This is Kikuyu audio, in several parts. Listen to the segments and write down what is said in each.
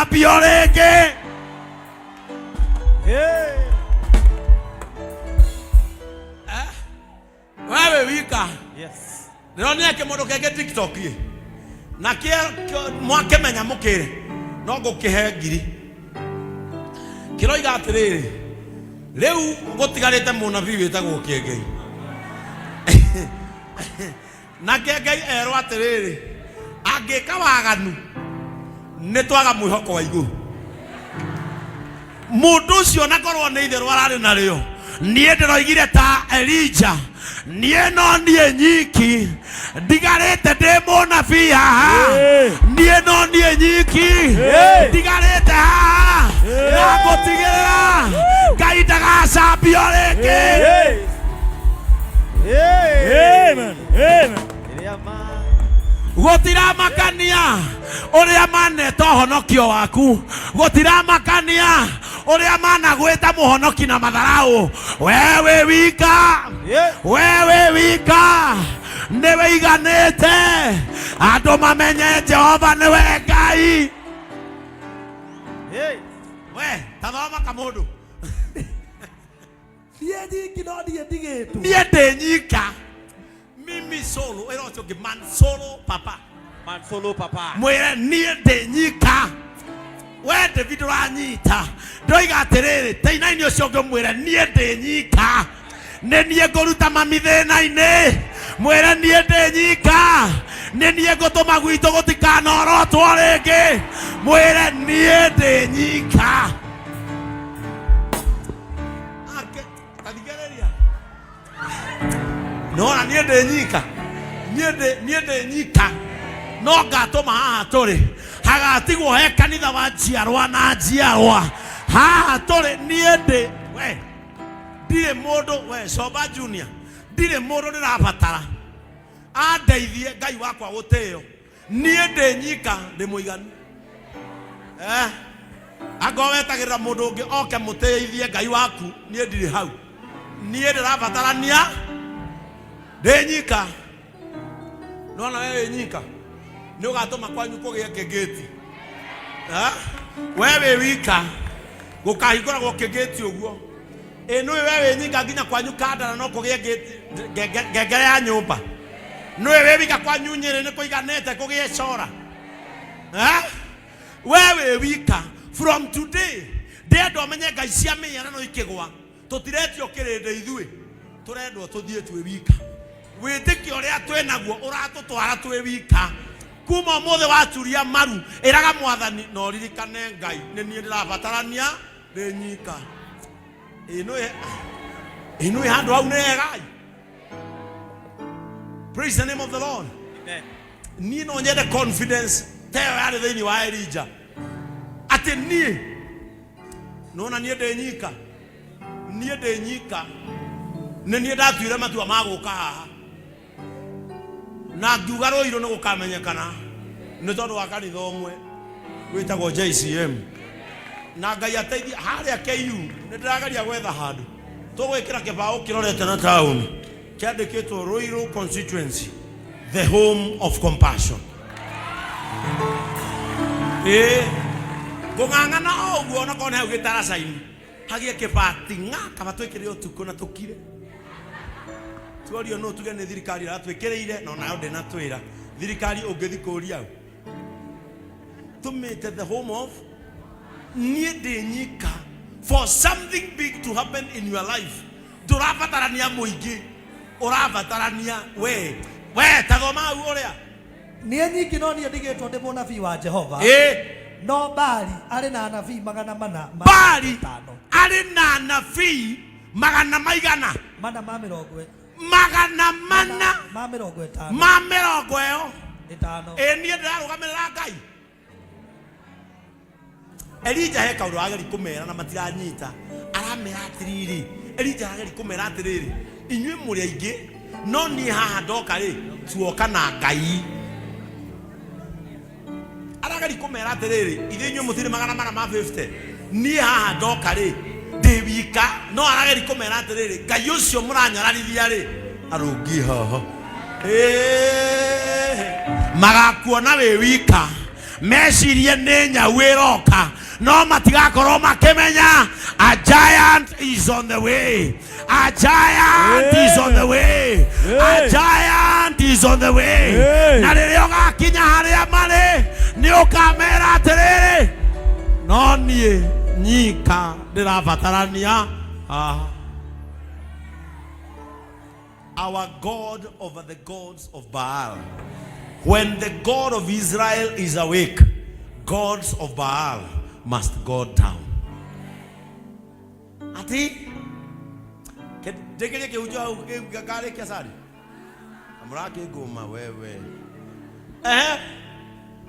ndagacambio rĩngĩ. Hey. We wĩ wika. Yes. Ndĩronire kĩmũndũ kĩngĩ TikTok ĩ. Na kĩo mwakĩmenya mũkĩre no ngũkĩhe ngiri. Kĩroiga atĩrĩrĩ, rĩu gũtigarĩte mũnabii wĩtagwo Kĩengei. Na Kĩengei erwo atĩrĩrĩ, angĩka waganu nĩ twaga mwĩhoko wa igũrũ. Mũndũ ũcio na korwo nĩ itherũ ararĩ narĩo, niĩ ndĩroigire ta Elija, niĩ no niĩ nyiki ndigarĩte ndĩ mũnabii haha. Hey. Niĩ no niĩ nyiki Hey. ndigarĩte haha Hey. na ngũtigĩrĩra Ngai ndagacambio rĩngĩ. Hey. Hey. Amen. Amen. Gũtiramakania ũrĩa maneta ũhonokio waku, gũtiramakania ũrĩa managwĩta mũhonoki na matharau. We wĩ wika, we wĩ wika, nĩ wĩiganĩte andũ mamenye Jehova nĩwe Ngai. We ta thoma kamũndũ. Niĩ nyiki no niĩ ndigĩtwo. Niĩ ndĩ nyika, mimi solo, ĩra ũcio ũngĩ man solo papa. Man solo papa. Mwĩre niĩ ndĩ nyika. We David ũranyita, ndoiga atĩrĩrĩ, teinaini ũcio ũngĩ mwĩre niĩ ndĩ nyika, nĩ niĩ ngũruta mami thĩna-inĩ. Mwĩre niĩ ndĩ nyika, nĩ niĩ ngũtũma gwitũ gũtikanorotwo rĩngĩ. Mwĩre niĩ ndĩ nyika. Ake, tathikĩrĩria. Nona niĩ ndĩ nyika, niĩ ndĩ nyika, no ngatũma haha tũrĩ hagatigwo he kanitha wa njiarwa na njiarwa. Haha tũrĩ niĩ ndĩ we, ndirĩ mũndũ we Coba Junior, ndirĩ mũndũ ndĩrabatara andeithie Ngai wakwa gũtĩo. Niĩ ndĩ nyika, ndĩ mũiganu. Angorwo wetagĩrĩra mũndũ ũngĩ oke mũteithie Ngai waku, niĩ ndirĩ hau. Niĩ ndĩrabatarania ndĩ nyika. Nona we wĩ nyika, nĩ ũgatũma kwanyu kũgĩe kĩngĩti. We wĩ wika, gũkahingũragwo kĩngĩti ũguo. Ĩ nũĩ we wĩ nyika nginya kwanyu Kandara no kũgĩe ngengere ya nyũmba. Nũĩ wĩ wika kwanyu Nyĩrĩ nĩ kũiganĩte kũgĩe cora. We wĩ wika from today ndĩrenda ũmenye ngai cia mĩhianano ikĩgwa, tũtiretio kĩrĩndĩ ithuĩ, tũrendwo tũthiĩ twĩ wika. Wĩtĩkio ũrĩa twĩ naguo ũratũtwara twĩ wika. Kuma ũmũthĩ waturia maru, ĩraga Mwathani na ũririkane Ngai nĩ niĩ ndĩrabatarania ndĩ nyika. Ĩ nĩũĩ handũ hau nĩ hega. Praise the name of the Lord. Amen. Niĩ no nyende confidence ta ĩyo yarĩ thĩinĩ wa Elijah, atĩ niĩ nona niĩ ndĩ nyika, niĩ ndĩ nyika, nĩ niĩ ndatuire matua ma gũka haha na ngiuga Rũirũ nĩ gũkamenyekana nĩ tondũ wa kanitha ũmwe wĩtagwo JCM, na Ngai ateithie harĩa KU nĩ ndĩrageria gwetha handũ tũgwĩkĩra kĩbaũ kĩrorete na taũni kĩandĩkĩtwo Ruiru constituency, the home of compassion. Ĩĩ ngũng'ang'ana o ũguo onakorwo nĩ hau gĩtaraca-inĩ hagĩe kĩbati ng'a kaba twĩkĩre ũtukũ na tũkire tuorio nũ tuge nĩ thirikari ĩratwĩkĩrĩire, na onayo ndĩnatwĩra thirikari ũngĩthi kũria ũ tũmĩte the home of niĩ ndĩ nyika. For something big to happen in your life, ndũrabatarania mũingĩ, ũrabatarania we. We ta thoma hau ũrĩa. Niĩ nyiki no niĩ ndigĩtwo ndĩ mũnabii wa Jehova. Ĩ. No Baali arĩ na anabii 400 ma Baali 50. arĩ na anabii magana maigana? Mana ma mĩrongo 400 ma 50. Ma mĩrongo ĩyo 50. Ĩ niĩ ndĩrarũgamĩrĩra Ngai. Elija he kaũndũ arageri kũmera na matiranyita. Aramera atĩrĩrĩ, Elija arageri kũmera atĩrĩrĩ, inyuĩ mũrĩ aingĩ, no niĩ haha ndoka rĩ, tuoka na Ngai. Arageri kũmera atĩrĩrĩ, ithuĩ inyuĩ mũtirĩ 400 ma 50, niĩ haha ndoka rĩ, ndĩ wika. No arageri kũmera atĩrĩrĩ, Ngai ũcio mũranyararithia rĩ, arũngiĩ haha. Ĩĩ, magakuona wĩ wika. Mecirie nĩ nyau ĩroka, no matigakorwo makĩmenya a giant is on the way. A giant is on the way. A giant is on the way. Hey. Na rĩrĩa ũgakinya harĩa marĩ, nĩ ũkamera atĩrĩrĩ, no niĩ nyika ndĩrabatarania haha. Our God over the gods of Baal. When the God of Israel is awake, gods of Baal must go down. Ati ndĩkĩrie kĩhunjio hau ngarĩkia cari mũrakĩngũma wewe. Ehe.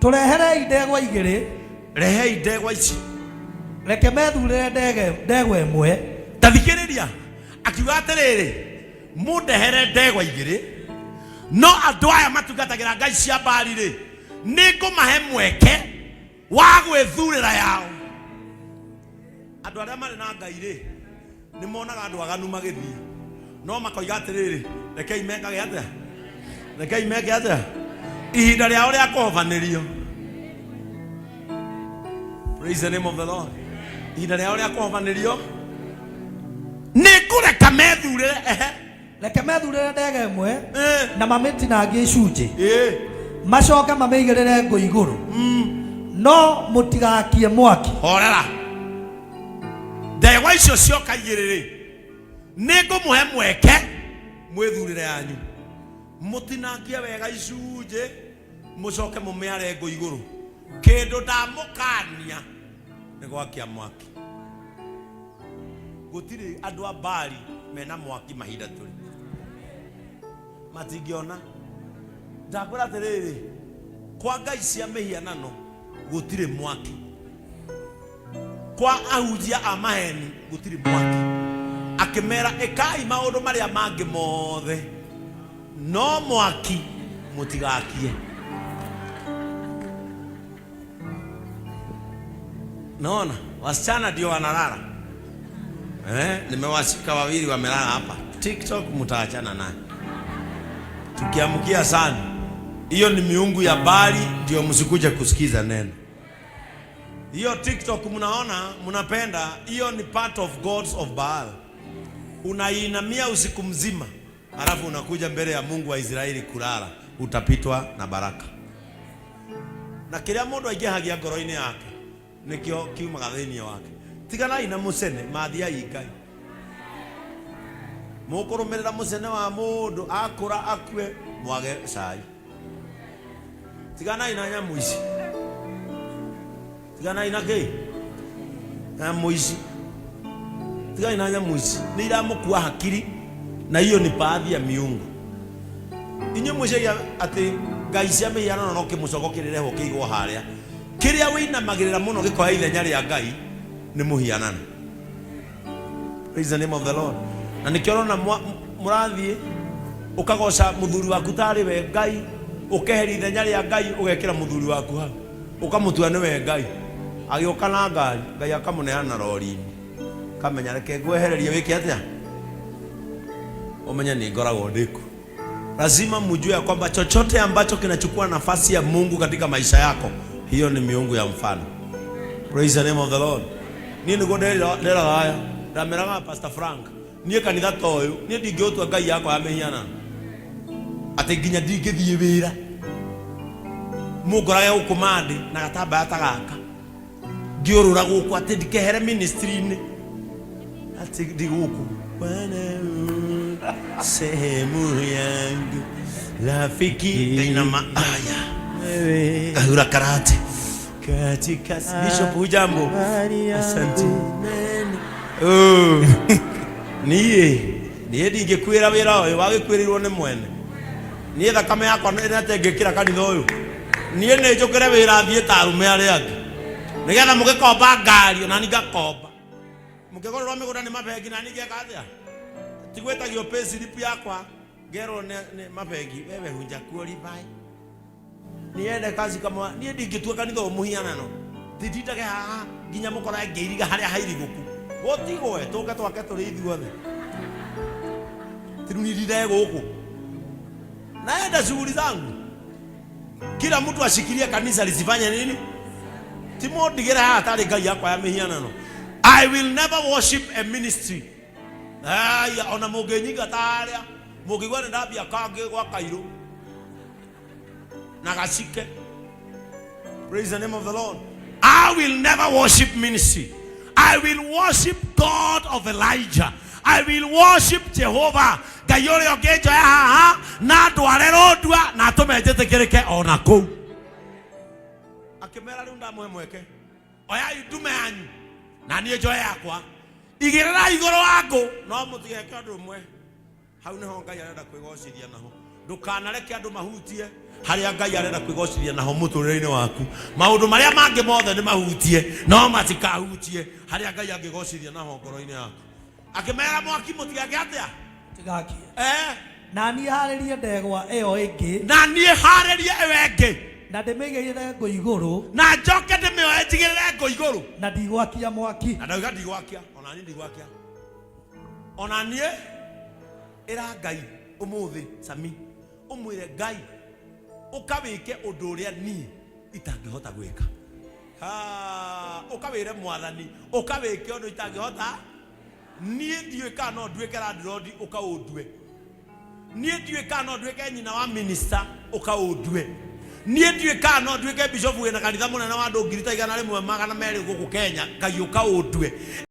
Tũreherei ndegwa igĩrĩ. Rehei ndegwa ici. Reke methurĩre ndegwa ĩmwe. Ta thikĩrĩria, akiuga atĩrĩrĩ, mũndehere ndegwa igĩrĩ, no andũ aya matungatagĩra ngai cia Mbari rĩ, nĩ ngũmahe mweke wa gwĩthurĩra yao. Andũ arĩa marĩ na ngai rĩ, nĩ monaga andũ aganu magĩthiĩ, no makoiga atĩrĩrĩ, rekei mekage atĩa, rekei meke atĩa, ihinda rĩao rĩa kũhobanĩrio. Praise the name of the Lord. Ihinda rĩao rĩa kũhobanĩrio, nĩ ngũreka methurĩre. Ehe. Reke methurĩre ndegwa ĩmwe Eh. na mamĩtinangie icunjĩ, Eh. macoke mamĩigĩrĩre ngũ igũrũ, no mũtigakie mwaki. Horera. Ndegwa icio cioka igĩrĩ rĩ, nĩ ngũmũhe mweke mwĩthurĩre yanyu, mũtinangie wega icunjĩ, mũcoke mũmĩare ngũ igũrũ. Kĩndũ ndamũkania nĩ gwakia mwaki. Gũtirĩ andũ a Mbari mena mwaki mahinda tũrĩ, matingĩona. Ndakwĩra atĩrĩrĩ, kwa ngai cia mĩhianano gũtirĩ mwaki, kwa ahunjia a maheni gũtirĩ mwaki. Akĩmera, ĩkai maũndũ marĩa mangĩ mothe, no mwaki mũtigakie. Naona wasichana ndio wanalala. Eh, nimewashika wawili wamelala hapa. TikTok mtaachana naye. Tukiamkia sana, hiyo ni miungu ya Bali, ndio msikuje kusikiza neno. Hiyo TikTok mnaona mnapenda, hiyo ni part of gods of Baal. Unainamia usiku mzima, halafu unakuja mbele ya Mungu wa Israeli kulala, utapitwa na baraka. Na kĩrĩa mũndũ aingĩhagia ngoro-inĩ yake nĩkĩo kiumaga thĩinĩ wake. Tiganai na mũcene, mathiai Ngai. Mũkũrũmĩrĩra mũcene wa mũndũ akũra akue, mwage cai. Tiganai na nyamũ ici, tiganai na kĩ nyamũ ici, tiganai na nyamũ ici, nĩ iramũkua hakiri, na hiyo ni baadhi ya miungu. Inyuĩ mwĩcagia atĩ ngai cia mĩhianano no kĩmũcogo kĩrĩrehwo kĩigwo harĩa. Kĩrĩa wĩinamagĩrĩra mũno gĩkoya ithenya rĩa ngai nĩ mũhianano. Praise the name of the Lord. Na nĩkĩo ũrona mũrathiĩ ũkagoca mũthuri waku tarĩ we ngai, ũkeheria ithenya rĩa ngai, ũgekĩra mũthuri waku hau, ũkamũtua nĩwe ngai. Agĩũka na ngari, ngai akamũneana rori-inĩ, kamenya reke ngwehererie wĩke atĩa, ũmenye nĩ ngoragwo ndĩku. Lazima mjue ya kwamba chochote ambacho kinachukua nafasi ya Mungu katika maisha yako, hiyo ni miungu ya mfano. Praise the name of the Lord. Niĩ nĩguo nderaga aya, ndameraga Pastor Frank, niĩ kanitha ta ũyũ, niĩ ndingĩũtua ngai yakwa ya mĩhianano, atĩ nginya ndingĩthiĩ wĩra, mũngorage gũkũ mandĩ na gatambaya ta gaka, ngĩũrũra gũkũ atĩ ndikehere ministry-inĩ, atĩ ndi gũkũ. Bwana sehemu yangu, rafiki, ngainama aya, ngahura karate katika. Bishop, hujambo? Asante. Oh. Niĩ niĩ ndingĩkuĩra wĩra ũyũ, wagĩkuĩrĩirwo nĩ mwene. Niĩ thakame yakwa nĩ ngĩkĩra kanitha ũyũ, niĩ nĩ njũkĩre wĩra thiĩ ta arũme arĩa angĩ, nĩgetha mũgĩkomba ngari ona ni ngakomba, mũkĩgũrĩrwo mĩgũnda nĩ mabengi na ni ngeka atĩa. Tigwĩtagio pay slip yakwa ngerwo nĩ mabengi, wewe huja qualify niende kazi kama niĩ. Ndingĩtua kanitha ũyũ mũhianano, tindindage haha nginya mũkorage ngĩiriga harĩa hairigũku gũtigwe, tũke twake tũrĩ ithuothe. Tirunirire gũkũ, naenda shughuli zangu. Kila mtu ashikilie kanisa lisifanye nini? Timondigĩre haha tarĩ ngai yakwa ya mĩhianano. I will never worship a ministry. Aya, ona mũngĩnyinga tarĩa mũngĩigua nĩ ndambia kangĩ gwa kairũ na gacike. Praise the name of the Lord. I will never worship ministry. I will worship God of Elijah. I will worship Jehovah. Ngai ũrĩa ũngĩnjoya haha na ndware rũndua na atũme njĩtĩkĩrĩke ona kũu. Akĩmera rĩu ndamũhe mweke. Oyai ndume yanyu na niĩ njoe yakwa. Igĩrĩrai igũrũ wa ngũ no mũtigeke ũndũ ũmwe. Hau niho Ngai arenda kwĩgocithia naho. Ndũkanareke andũ mahutie harĩa Ngai arenda kwĩgocithia naho mũtũrĩre-inĩ waku. Maũndũ marĩa mangĩ mothe nĩ mahutie, no matikahutie harĩa Ngai angĩgocithia naho ngoro-inĩ yaku. Akĩmera mwaki mũtigeke atĩa? Tigakie. Eh, Na niĩ harĩrie ndegwa ĩyo ĩngĩ na niĩ harĩrie ĩyo ĩngĩ na ndĩmĩigĩrĩre ngũ igũrũ na njoke ndĩmĩoe njigĩrĩre ngũ igũrũ. Na ndigwakia mwaki. Na ndauga ndigwakia, ona niĩ ndigwakia. Ona niĩ ĩra Ngai ũmũthĩ Sami, ũmwĩre Ngai ũkawĩke ũndũ ũrĩa niĩ itangĩhota gwĩka. Ah, ũkawĩre mwathani ũkawĩke ũndũ itangĩhota. Niĩ ndiũĩ kana no nduĩke landlord ũkaũndue. Niĩ ndiũĩ kana no nduĩke nyina wa minister ũkaũndue. Niĩ ndiũĩ kana no nduĩke bishop wĩna kanitha mũnene wa andũ 1,100,200 gũkũ Kenya, Ngai ũkaũndue.